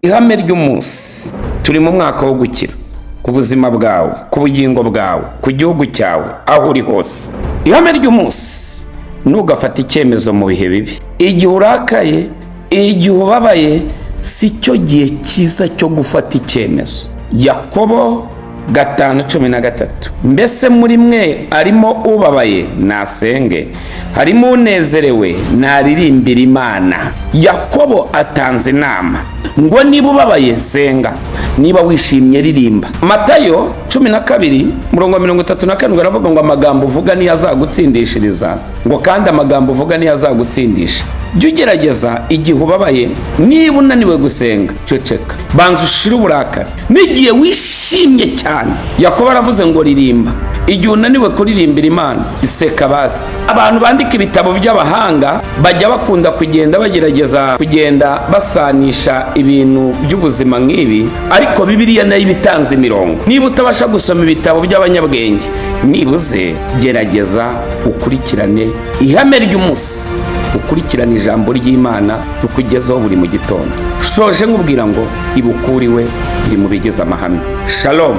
Ihame ry'umunsi: turi mu mwaka wo gukira ku buzima bwawe, ku bugingo bwawe, ku gihugu cyawe, aho uri hose. Ihame ry'umunsi: ntugafate icyemezo mu bihe bibi. Igihe urakaye, igihe ubabaye, si cyo gihe cyiza cyo gufata icyemezo. Yakobo 5:13: Mbese muri mwe harimo ubabaye? Nasenge. Harimo unezerewe? Naririmbira Imana. Yakobo atanze inama ngo niba ubabaye, senga; niba wishimye, ririmba. Matayo 12 murongo 37 aravuga ngo amagambo uvuga niyo azagutsindishiriza, ngo kandi amagambo uvuga niyo azagutsindisha. Jya ugerageza, igihe ubabaye, niba unaniwe gusenga, ceceka, banza ushire uburakari. N'igihe wishimye cyane, Yakobo aravuze ngo ririmba. Igihe unaniwe kuririmbira Imana, iseka basi. Abantu bandika ibitabo by'abahanga bajya bakunda kugenda bagerageza kugenda basanisha ibintu by'ubuzima nk'ibi, ariko Bibiliya nayo iba itanze imirongo. Niba utabasha gusoma ibitabo by'abanyabwenge, nibuze gerageza ukurikirane ihame ry'umunsi, ukurikirane ijambo ry'Imana tukugezaho buri mu gitondo. Shoje nkubwira ngo ibukuriwe iri mu bigize amahame. Shalom.